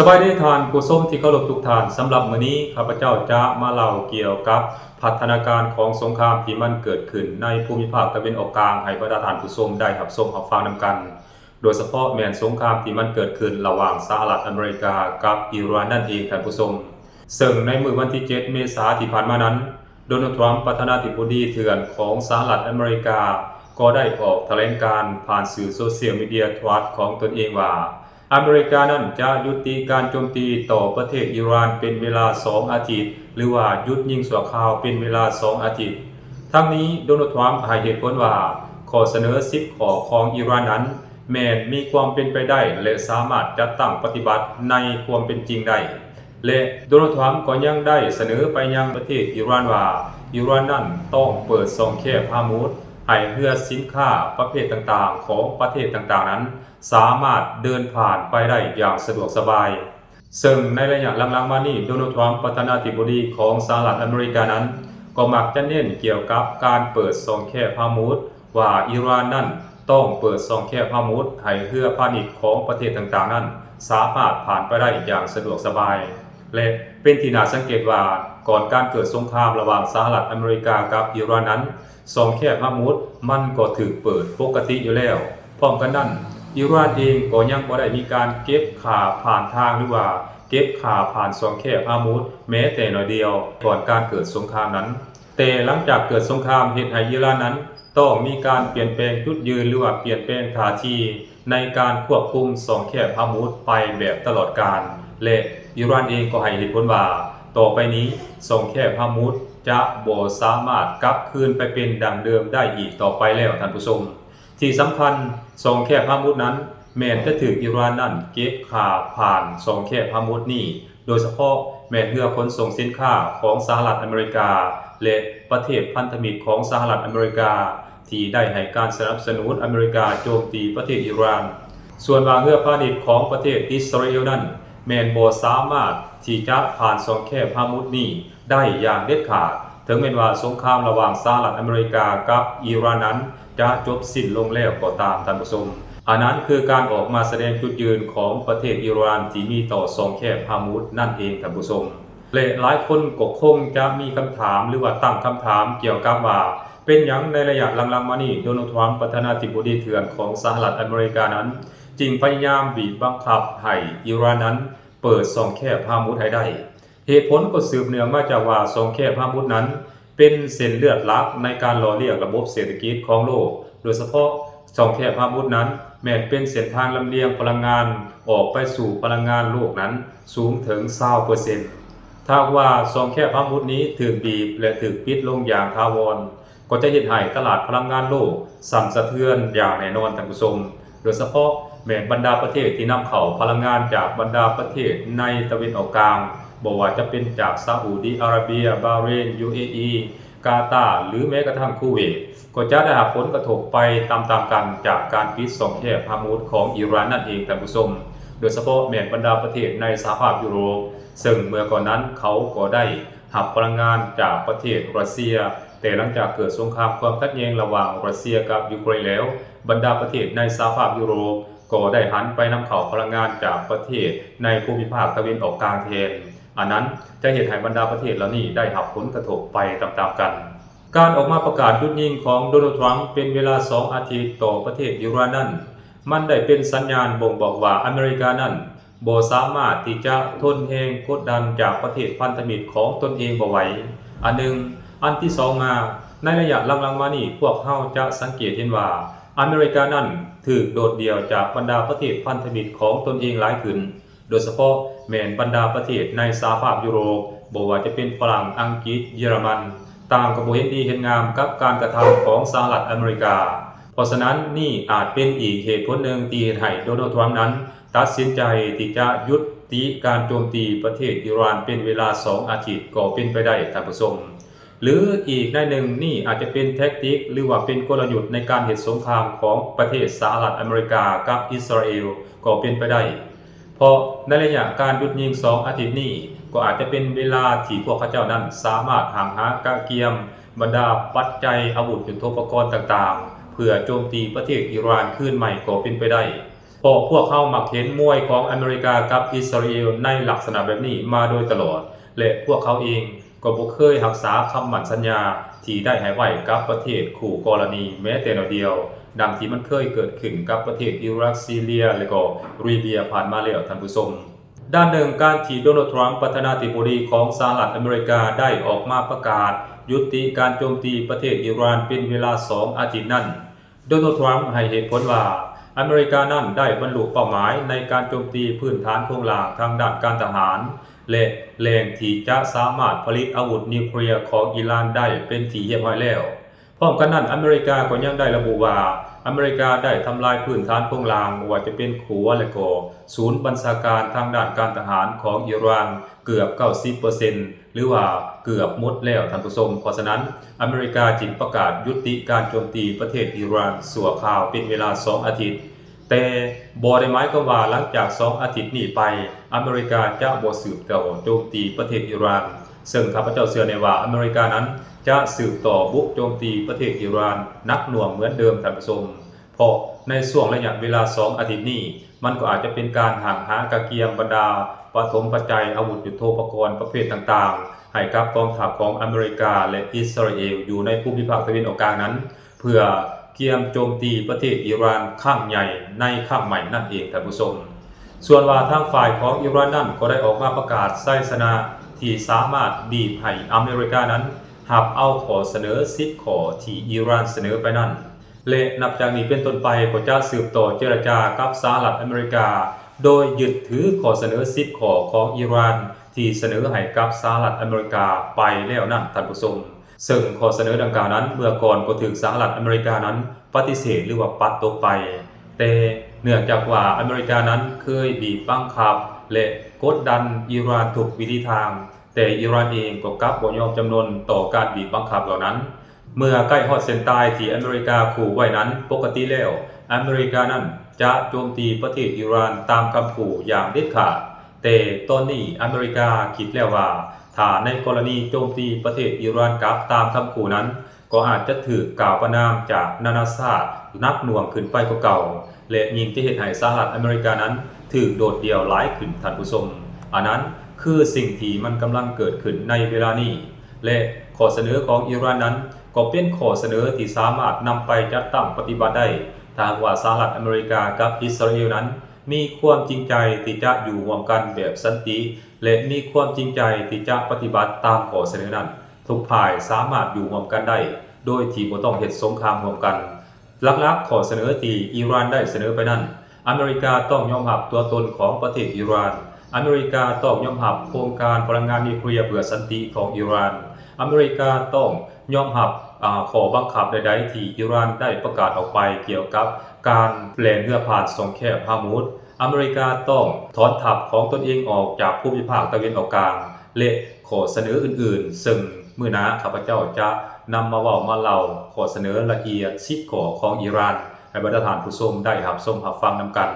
ສະບາຍດີທ່ານຜູ້ຊົມທີ່ເຄົາລົບທຸກທ່ານ, ສຳລັບມື້ນີ້ຂ້າພະເຈົ້າຈະມາເລົ່າກ່ຽວກັບພັດທະນາການຂອງສົງຄາມທີ່ມັນເກີດຂຶ້ນໃນພູມິພາກຕາເວັນອອກກາງ ໃຫ້ບັນດາທ່ານຜູ້ຊົມໄດ້ຮັບຊົມຮັບຟັງນຳກັນ, ໂດຍສະເພາະແມ່ນສົງຄາມທີ່ມັນເກີດຂຶ້ນລະຫວ່າງສະຫະລັດອາເມລິກາກັບອີຣານນັ້ນເອງທ່ານຜູ້ຊົມ. ເຊິ່ງໃນມື້ວັນທີເຈັດເມສາທີ່ຜ່ານມານັ້ນ, ໂດນັລ ທຣຳ ປະທານາທິບໍດີເຖື່ອນຂອງສະຫະລັດອາເມລິກາ ກໍໄດ້ອອກຖະແຫຼງການຜ່ານສື່ໂຊຊຽວມີເດຍທຣຸດຂອງຕົນເອງວ່າ ອາເມລິການັ້ນຈະຢຸດຕິການໂຈມຕີຕໍ່ປະເທດອີຣານເປັນເວລາສອງອາທິດ ຫຼືວ່າຢຸດຍິງຊົ່ວຄາວເປັນເວລາສອງອາທິດ. ທັງນີ້ ໂດນັລ ທຣຳ ໃຫ້ເຫດຜົນວ່າ ຂໍ້ສະເໜີສິບຂໍ້ຂອງອີຣານນັ້ນ ແມ່ນມີຄວາມເປັນໄປໄດ້ ແລະ ສາມາດຈັດຕັ້ງປະຕິບັດໃນຄວາມເປັນຈິງໄດ້. ແລະ ໂດນັລ ທຣຳ ກໍຍັງໄດ້ສະເໜີໄປຍັງປະເທດອີຣານວ່າ ອີຣານນັ້ນຕ້ອງເປີດຊ່ອງແຄບຮາມຸດ ໃຫ້ເຮືອສິນຄ້າປະເພດຕ່າງໆຂອງປະເທດຕ່າງໆນັ້ນ ສາມາດເດີນຜ່ານໄປໄດ້ຢ່າງສະດວກສະບາຍ. ເຊິ່ງໃນໄລຍະຫຼັງໆມານີ້ ໂດນັລ ທຣຳ ປະທານາທິບໍດີຂອງສະຫະລັດອາເມລິການັ້ນ ກໍມັກຈະເນັ້ນກ່ຽວກັບການເປີດຊ່ອງແຄບຮາມຸດ ວ່າອີຣານນັ້ນຕ້ອງເປີດຊ່ອງແຄບຮາມຸດ ໃຫ້ເຮືອພານິດຂອງປະເທດຕ່າງໆນັ້ນ ສາມາດຜ່ານໄປໄດ້ຢ່າງສະດວກສະບາຍ. ແລະ ເປັນທີ່ໜ້າສັງເກດວ່າ ກ່ອນການເກີດສົງຄາມລະຫວ່າງສະຫະລັດອາເມລິກາກັບອີຣານນັ້ນ, ຊ່ອງແຄບຮາມຸດມັນກໍຖືກເປີດປົກກະຕິຢູ່ແລ້ວ. ພ້ອມກັນນັ້ນ, ອີຣານເອງກໍຍັງບໍ່ໄດ້ມີການເກັບຄ່າຜ່ານທາງ ຫຼືວ່າເກັບຄ່າຜ່ານຊ່ອງແຄບຮາມຸດແມ້ແຕ່ໜ້ອຍດຽວ ກ່ອນການເກີດສົງຄາມນັ້ນ. ແຕ່ຫຼັງຈາກເກີດສົງຄາມ ເຮັດໃຫ້ອີຣານນັ້ນຕ້ອງມີການປ່ຽນແປງຈຸດຢືນ ຫຼືວ່າປ່ຽນແປງທ່າທີໃນການຄວບຄຸມຊ່ອງແຄບຮາມຸດໄປແບບຕະຫຼອດການ ແລະ ອີຣານເອງກໍໃຫ້ເຫດຜົນວ່າ ຕໍ່ໄປນີ້ຊ່ອງແຄບຮາມຸດຈະບໍ່ສາມາດກັບຄືນໄປເປັນດັ່ງເດີມໄດ້ອີກຕໍ່ໄປແລ້ວທ່ານຜູ້ຊົມ. ທີ່ສຳຄັນ, ຊ່ອງແຄບຮາມຸດນັ້ນ ແມ່ນຈະຖືກອີຣານນັ້ນເກັບຄ່າຜ່ານຊ່ອງແຄບຮາມຸດນີ້, ໂດຍສະເພາະແມ່ນເຮືອຂົນສົ່ງສິນຄ້າຂອງສະຫະລັດອາເມລິກາ ແລະ ປະເທດພັນທະມິດຂອງສະຫະລັດອາເມລິກາ ທີ່ໄດ້ໃຫ້ການສະໜັບສະໜູນອາເມລິກາໂຈມຕີປະເທດອີຣານ. ສ່ວນວ່າເຮືອພານິດຂອງປະເທດອິດສະຣາເອວນັ້ນ ແມ່ນບໍ່ສາມາດທີ່ຈະຜ່ານຊ່ອງແຄບຮາມຸດນີ້ ໄດ້ຢ່າງເດັດຂາດ, ເຖິງແມ່ນວ່າສົງຄາມລະຫວ່າງສະຫະລັດອາເມລິກາກັບອີຣານນັ້ນຈະຈົບສິ້ນລົງແລ້ວກໍຕາມ, ທ່ານຜູ້ຊົມ. ອັນນັ້ນຄືການອອກມາສະແດງຈຸດຢືນຂອງປະເທດອີຣານທີ່ມີຕໍ່ຊ່ອງແຄບຮາມຸດນັ້ນເອງ, ທ່ານຜູ້ຊົມ. ແລະ ຫຼາຍຄົນກໍຄົງຈະມີຄຳຖາມ ຫຼືວ່າຕັ້ງຄຳຖາມກ່ຽວກັບວ່າ ເປັນຫຍັງໃນໄລຍະຫຼັງໆມານີ້ ໂດນັລ ທຣຳ ປະທານາທິບໍດີເຖື່ອນຂອງສະຫະລັດອາເມລິການັ້ນ ຈຶ່ງພະຍາຍາມບີບບັງຄັບໃຫ້ອີຣານນັ້ນເປີດຊ່ອງແຄບຮາມຸດໃຫ້ໄດ້? ເຫດຜົນກໍສືບເນື່ອງມາຈາກວ່າ ຊ່ອງແຄບຮາມຸດນັ້ນເປັນເສັ້ນເລືອດຫຼັກໃນການຫຼໍ່ລ້ຽງລະບົບເສດຖະກິດຂອງໂລກ, ໂດຍສະເພາະຊ່ອງແຄບຮາມຸດນັ້ນແມ່ນເປັນເສັ້ນທາງລຳລຽງພະລັງງານອອກໄປສູ່ພະລັງງານໂລກນັ້ນສູງເຖິງຊາວເປີເຊັນ. ຖ້າຫາກວ່າຊ່ອງແຄບຮາມຸດນີ້ຖືກບີບ ແລະ ຖືກປິດລົງຢ່າງຖາວອນ, ກໍຈະເຮັດໃຫ້ຕະຫຼາດພະລັງງານໂລກສັ່ນສະເທືອນຢ່າງແນ່ນອນ, ທ່ານຜູ້ຊົມ. ໂດຍສະເພາະແມ່ນບັນດາປະເທດທີ່ນຳເຂົ້າພະລັງງານຈາກບັນດາປະເທດໃນຕາເວັນອອກກາງ, ບໍ່ວ່າຈະເປັນຈາກຊາອຸດີອາຣາເບຍ, ບາເຣນ, ຢູເອອີ, ກາຕາ ຫຼື ແມ້ກະທັ້ງຄູເວດ, ກໍຈະໄດ້ຮັບຜົນກະທົບໄປຕາມໆກັນຈາກການປິດຊ່ອງແຄບຮາມຸດຂອງອີຣານນັ້ນເອງ, ທ່ານຜູ້ຊົມ. ໂດຍສະເພາະແມ່ນບັນດາປະເທດໃນສະຫະພາບຢູໂຣບ, ເຊິ່ງເມື່ອກ່ອນນັ້ນເຂົາກໍໄດ້ ຮັບພະລັງງານຈາກປະເທດຣັດເຊຍ, ແຕ່ຫຼັງຈາກເກີດສົງຄາມຄວາມຂັດແຍ່ງລະຫວ່າງຣັດເຊຍກັບຢູເຄຣນແລ້ວ, ບັນດາປະເທດໃນສະຫະພາບຢູໂຣບກໍໄດ້ຫັນໄປນຳເຂົ້າພະລັງງານຈາກປະເທດໃນພູມິພາກຕາເວັນອອກກາງແທນ. ອັນນັ້ນຈະເຮັດໃຫ້ບັນດາປະເທດເຫຼົ່ານີ້ໄດ້ຮັບຜົນກະທົບໄປຕາມໆກັນ. ການອອກມາປະກາດຢຸດຍິງຂອງໂດນັລ ທຣຳ ເປັນເວລາສອງອາທິດຕໍ່ປະເທດອີຣານນັ້ນ, ມັນໄດ້ເປັນສັນຍານບົ່ງບອກວ່າອາເມລິການັ້ນ ບໍ່ສາມາດທີ່ຈະທົນແຮງກົດດັນຈາກປະເທດພັນທະມິດຂອງຕົນເອງບໍ່ໄຫວ, ອັນໜຶ່ງ. ອັນທີສອງມາ, ໃນໄລຍະຫຼັງໆມານີ້ ພວກເຮົາຈະສັງເກດເຫັນວ່າ ອາເມລິການັ້ນຖືກໂດດດ່ຽວຈາກບັນດາປະເທດພັນທະມິດຂອງຕົນເອງຫຼາຍຂຶ້ນ, ໂດຍສະເພາະແມ່ນບັນດາປະເທດໃນສະຫະພາບຢູໂຣບ, ບໍ່ວ່າຈະເປັນຝຣັ່ງ, ອັງກິດ, ເຢຍລະມັນ, ຕ່າງກໍບໍ່ເຫັນດີເຫັນງາມກັບການກະທຳຂອງສະຫະລັດອາເມລິກາ. ເພາະສະນັ້ນ, ນີ້ອາດເປັນອີກເຫດຜົນໜຶ່ງທີ່ເຮັດໃຫ້ໂດນັລ ທຣຳ ນັ້ນ ຕັດສິນໃຈທີ່ຈະຍຸດຕິການໂຈມຕີປະເທດອີຣານເປັນເວລາສອງອາທິດກໍເປັນໄປໄດ້, ທ່ານຜູ້ຊົມ. ຫຼື ອີກໃນໜຶ່ງ, ນີ້ອາດຈະເປັນແທັກຕິກ ຫຼືວ່າເປັນກົນລະຍຸດໃນການເຮັດສົງຄາມຂອງປະເທດສະຫະລັດອາເມລິກາກັບອິດສະຣາເອວກໍເປັນໄປໄດ້, ເພາະໃນໄລຍະການຢຸດຍິງສອງອາທິດນີ້ ກໍອາດຈະເປັນເວລາທີ່ພວກເຂົາເຈົ້ານັ້ນສາມາດຫາງຫາກະກຽມບັນດາປັດໄຈອາວຸດຍຸດໂທປະກອນຕ່າງໆ ເພື່ອໂຈມຕີປະເທດອີຣານຄືນໃໝ່ກໍເປັນໄປໄດ້. ເພາະພວກເຮົາມັກເຫັນມວຍຂອງອາເມລິກາກັບອິດສະຣາເອວໃນລັກສະນະແບບນີ້ມາໂດຍຕະຫຼອດ ແລະ ພວກເຂົາເອງກໍບໍ່ເຄີຍຮັກສາຄຳໝັ້ນສັນຍາທີ່ໄດ້ໃຫ້ໄວ້ກັບປະເທດຄູ່ກໍລະນີແມ້ແຕ່ໜ້ອຍດຽວ, ດັ່ງທີ່ມັນເຄີຍເກີດຂຶ້ນກັບປະເທດອີຣັກ, ຊີເຣຍ ແລະ ກໍລີເບຍຜ່ານມາແລ້ວ, ທ່ານຜູ້ຊົມ. ດ້ານໜຶ່ງ, ການທີ່ໂດນັລ ທຣຳ ປະທານາທິບໍດີຂອງສະຫະລັດອາເມລິກາ ໄດ້ອອກມາປະກາດຢຸດຕິການໂຈມຕີປະເທດອີຣານເປັນເວລາສອງອາທິດນັ້ນ, ໂດນັລ ທຣຳ ໃຫ້ເຫດຜົນວ່າ ອາເມລິການັ້ນໄດ້ບັນລຸເປົ້າໝາຍໃນການໂຈມຕີພື້ນຖານໂຄງລ່າງທາງດ້ານການທະຫານ ແລະ ແຫຼ່ງທີ່ຈະສາມາດຜະລິດອາວຸດນິວເຄລຍຂອງອີຣານໄດ້ເປັນທີ່ຮຽບຮ້ອຍແລ້ວ. ພ້ອມກັນນັ້ນ, ອາເມລິກາກໍຍັງໄດ້ລະບຸວ່າ ອາເມລິກາໄດ້ທຳລາຍພື້ນຖານໂຄງລ່າງ, ບໍ່ວ່າຈະເປັນຂົວ ແລະ ກໍສູນບັນຊາການທາງດ້ານການທະຫານຂອງອີຣານເກືອບເກົ້າສິບເປີເຊັນ ຫຼືວ່າເກືອບໝົດແລ້ວ, ທ່ານຜູ້ຊົມ. ເພາະສະນັ້ນ, ອາເມລິກາຈຶ່ງປະກາດຢຸດຕິການໂຈມຕີປະເທດອີຣານຊົ່ວຄາວເປັນເວລາສອງອາທິດ. ແຕ່ບໍ່ໄດ້ໝາຍຄວາມວ່າຫຼັງຈາກສອງອາທິດນີ້ໄປ, ອາເມລິກາຈະບໍ່ສືບຕໍ່ໂຈມຕີປະເທດອີຣານ, ເຊິ່ງຂ້າພະເຈົ້າເຊື່ອແນ່ວ່າອາເມລິການັ້ນຈະສືບຕໍ່ບຸກໂຈມຕີປະເທດອີຣານໜັກໜ່ວງເໝືອນເດີມ, ທ່ານຜູ້ຊົມ. ເພາະໃນຊ່ວງໄລຍະເວລາສອງອາທິດນີ້, ມັນກໍອາດຈະເປັນການຫ້າງຫາກະກຽມບັນດາປະຖົມປັດໄຈ, ອາວຸດຍຸດໂທປະກອນປະເພດຕ່າງໆ ໃຫ້ກັບກອງທັບຂອງອາເມລິກາ ແລະ ອິດສະຣາເອວ ຢູ່ໃນພູມິພາກຕາເວັນອອກກາງນັ້ນ, ເພື່ອກຽມໂຈມຕີປະເທດອີຣານຄັ້ງໃຫຍ່ໃນຄັ້ງໃໝ່ນັ້ນເອງ, ທ່ານຜູ້ຊົມ. ສ່ວນວ່າທາງຝ່າຍຂອງອີຣານນັ້ນກໍໄດ້ອອກມາປະກາດໄຊຊະນະທີ່ສາມາດບີບໃຫ້ອາເມລິການັ້ນຮັບເອົາຂໍ້ສະເໜີສິບຂໍ້ທີ່ອີຣານສະເໜີໄປນັ້ນ ແລະ ນັບຈາກນີ້ເປັນຕົ້ນໄປກໍຈະສືບຕໍ່ເຈລະຈາກັບສະຫະລັດອາເມລິກາ ໂດຍຍຶດຖືຂໍ້ສະເໜີສິບຂໍ້ຂອງອີຣານທີ່ສະເໜີໃຫ້ກັບສະຫະລັດອາເມລິກາໄປແລ້ວນັ້ນ, ທ່ານຜູ້ຊົມ. ເຊິ່ງຂໍ້ສະເໜີດັ່ງກ່າວນັ້ນ ເມື່ອກ່ອນກໍຖືກສະຫະລັດອາເມລິການັ້ນປະຕິເສດ ຫຼືວ່າປັດຕົກໄປ, ແຕ່ເນື່ອງຈາກວ່າອາເມລິການັ້ນເຄີຍບີບບັງຄັບ ແລະ ກົດດັນອີຣານທຸກວິທີທາງ, ແຕ່ອີຣານເອງກໍກັບບໍ່ຍອມຈຳນົນຕໍ່ການບີບບັງຄັບເຫຼົ່ານັ້ນ. ເມື່ອໃກ້ຮອດເສັ້ນຕາຍທີ່ອາເມລິກາຂູ່ໄວ້ນັ້ນ, ປົກກະຕິແລ້ວອາເມລິການັ້ນຈະໂຈມຕີປະເທດອີຣານຕາມຄຳຂູ່ຢ່າງເດັດຂາດ. ແຕ່ຕອນນີ້ອາເມລິກາຄິດແລ້ວວ່າ ຖ້າໃນກໍລະນີໂຈມຕີປະເທດອີຣານກັບຕາມຄຳຂູ່ນັ້ນ, ກໍອາດຈະຖືກກ່າວປະນາມຈາກນານາຊາດໜັກໜ່ວງຂຶ້ນໄປກວ່າເກົ່າ ແລະ ຍິ່ງຈະເຮັດໃຫ້ສະຫະລັດອາເມລິການັ້ນຖືກໂດດດ່ຽວຫຼາຍຂຶ້ນ, ທ່ານຜູ້ຊົມ. ອັນນັ້ນຄືສິ່ງທີ່ມັນກຳລັງເກີດຂຶ້ນໃນເວລານີ້ ແລະ ຂໍ້ສະເໜີຂອງອີຣານນັ້ນ ກໍເປັນຂໍ້ສະເໜີທີ່ສາມາດນຳໄປຈັດຕັ້ງປະຕິບັດໄດ້ ຖ້າຫາກວ່າສະຫະລັດອາເມລິກາກັບອິດສະຣາເອວນັ້ນ ມີຄວາມຈິງໃຈທີ່ຈະຢູ່ຮ່ວມກັນແບບສັນຕິ ແລະ ມີຄວາມຈິງໃຈທີ່ຈະປະຕິບັດຕາມຂໍ້ສະເໜີນັ້ນ, ທຸກຝ່າຍສາມາດຢູ່ຮ່ວມກັນໄດ້ ໂດຍທີ່ບໍ່ຕ້ອງເຮັດສົງຄາມຮ່ວມກັນ. ຫຼັກໆ ຂໍ້ສະເໜີທີ່ອີຣານໄດ້ສະເໜີໄປນັ້ນ, ອາເມລິກາຕ້ອງຍອມຮັບຕົວຕົນຂອງປະເທດອີຣານ, ອາເມລິກາຕ້ອງຍອມຮັບໂຄງການພະລັງງານນິວເຄລຍເພື່ອສັນຕິຂອງອີຣານ, ອາເມລິກາຕ້ອງຍອມຮັບ, ອາ, ຂໍ້ບັງຄັບໃດໆທີ່ອີຣານໄດ້ປະກາດອອກໄປກ່ຽວກັບການແລ່ນເຮືອຜ່ານຊ່ອງແຄບຮາມຸດ, ອາເມລິກາຕ້ອງຖອນທັບຂອງຕົນເອງອອກຈາກພູມິພາກຕາເວັນອອກກາງ ແລະ ຂໍ້ສະເໜີອື່ນໆ, ເຊິ່ງມື້ໜ້າຂ້າພະເຈົ້າຈະນຳມາເວົ້າມາເລົ່າຂໍ້ສະເໜີລະອຽດສິບຂໍ້ຂອງອີຣານ ໃຫ້ບັນດາທ່ານຜູ້ຊົມໄດ້ຮັບຊົມຮັບຟັງນຳກັນ.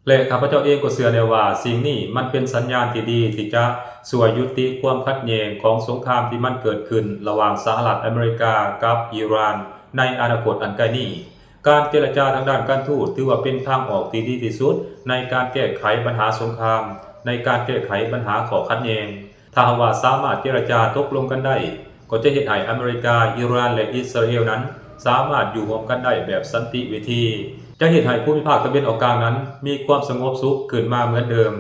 ແລະ ຂ້າພະເຈົ້າເອງກໍເຊື່ອແນ່ວ່າສິ່ງນີ້ມັນເປັນສັນຍານທີ່ດີທີ່ຈະຊ່ວຍຍຸຕິຄວາມຂັດແຍ່ງຂອງສົງຄາມທີ່ມັນເກີດຂຶ້ນລະຫວ່າງສະຫະລັດອາເມລິກາກັບອີຣານໃນອະນາຄົດອັນໃກ້ນີ້. ການເຈລະຈາທາງດ້ານການທູດຖືວ່າເປັນທາງອອກທີ່ດີທີ່ສຸດໃນການແກ້ໄຂບັນຫາສົງຄາມ, ໃນການແກ້ໄຂບັນຫາຂໍ້ຂັດແຍ່ງ. ຖ້າຫາກວ່າສາມາດເຈລະຈາຕົກລົງກັນໄດ້, ກໍຈະເຮັດໃຫ້ອາເມລິກາ, ອີຣານ ແລະ ອິດສະຣາເອວນັ້ນສາມາດຢູ່ຮ່ວມກັນໄດ້ແບບສັນຕິເວທີ, ຈະເຮັດໃຫ້ພູມິພາກຕາເວັນອອກກາງນັ້ນມີຄວາມສະຫງົບສຸກຂຶ້ນມາເໝືອນເດີມ,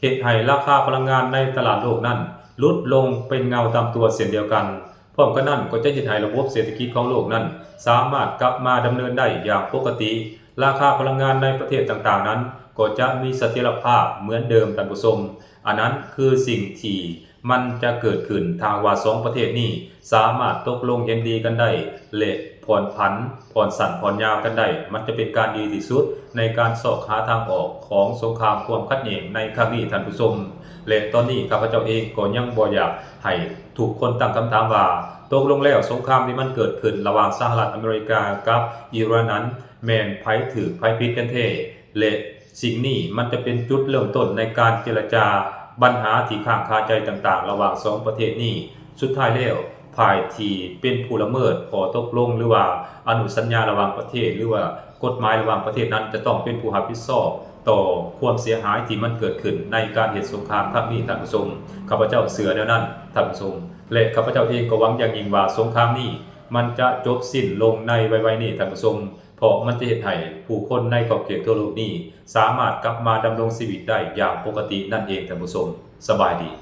ເຮັດໃຫ້ລາຄາພະລັງງານໃນຕະຫຼາດໂລກນັ້ນຫຼຸດລົງເປັນເງົາຕ່ຳຕົວເຊັ່ນດຽວກັນ. ພ້ອມກັນນັ້ນກໍຈະເຮັດໃຫ້ລະບົບເສດຖະກິດຂອງໂລກນັ້ນສາມາດກັບມາດຳເນີນໄດ້ຢ່າງປົກກະຕິ, ລາຄາພະລັງງານໃນປະເທດຕ່າງໆນັ້ນກໍຈະມີສະຖຽນລະພາບເໝືອນເດີມ, ທ່ານຜູ້ຊົມ. ອັນນັ້ນຄືສິ່ງທີ່ ມັນຈະເກີດຂຶ້ນຖ້າຫາກວ່າສອງປະເທດນີ້ສາມາດຕົກລົງເຫັນດີກັນໄດ້ ແລະ ຜ່ອນຜັນ, ຜ່ອນສັ້ນ, ຜ່ອນຍາວກັນໄດ້, ມັນຈະເປັນການດີທີ່ສຸດໃນການຊອກຫາທາງອອກຂອງສົງຄາມຄວາມຂັດແຍ່ງໃນຄັ້ງນີ້, ທ່ານຜູ້ຊົມ. ແລະ ຕອນນີ້ຂ້າພະເຈົ້າເອງກໍຍັງບໍ່ຢາກໃຫ້ທຸກຄົນຕັ້ງຄຳຖາມວ່າ ຕົກລົງແລ້ວສົງຄາມທີ່ມັນເກີດຂຶ້ນລະຫວ່າງສະຫະລັດອາເມລິກາກັບອີຣານນັ້ນ ແມ່ນໃຜຖືກໃຜຜິດກັນແທ້? ແລະ ສິ່ງນີ້ມັນຈະເປັນຈຸດເລີ່ມຕົ້ນໃນການເຈລະຈາບັນຫາທີ່ຄ້າງຄາໃຈຕ່າງໆລະຫວ່າງສອງປະເທດນີ້. ສຸດທ້າຍແລ້ວ, ຝ່າຍທີ່ເປັນຜູ້ລະເມີດຂໍ້ຕົກລົງ ຫຼືວ່າອະນຸສັນຍາລະຫວ່າງປະເທດ ຫຼືວ່າກົດໝາຍລະຫວ່າງປະເທດນັ້ນ ຈະຕ້ອງເປັນຜູ້ຮັບຜິດຊອບ ຕໍ່ຄວາມເສຍຫາຍທີ່ມັນເກີດຂຶ້ນໃນການເຮັດສົງຄາມຄັ້ງນີ້, ທ່ານຜູ້ຊົມ. ຂ້າພະເຈົ້າເຊື່ອແນວນັ້ນ, ທ່ານຜູ້ຊົມ, ແລະ ຂ້າພະເຈົ້າເອງກໍຫວັງຢ່າງຍິ່ງວ່າສົງຄາມນີ້ມັນຈະຈົບສິ້ນລົງໃນໄວໆນີ້, ທ່ານຜູ້ຊົມ, ເພາະມັນຈະເຮັດໃຫ້ຜູ້ຄົນໃນຂອບເຂດທົ່ວໂລກນີ້ສາມາດກັບມາດຳລົງຊີວິດໄດ້ຢ່າງປົກກະຕິນັ້ນເອງ, ທ່ານຜູ້ຊົມ. ສະບາຍດີ.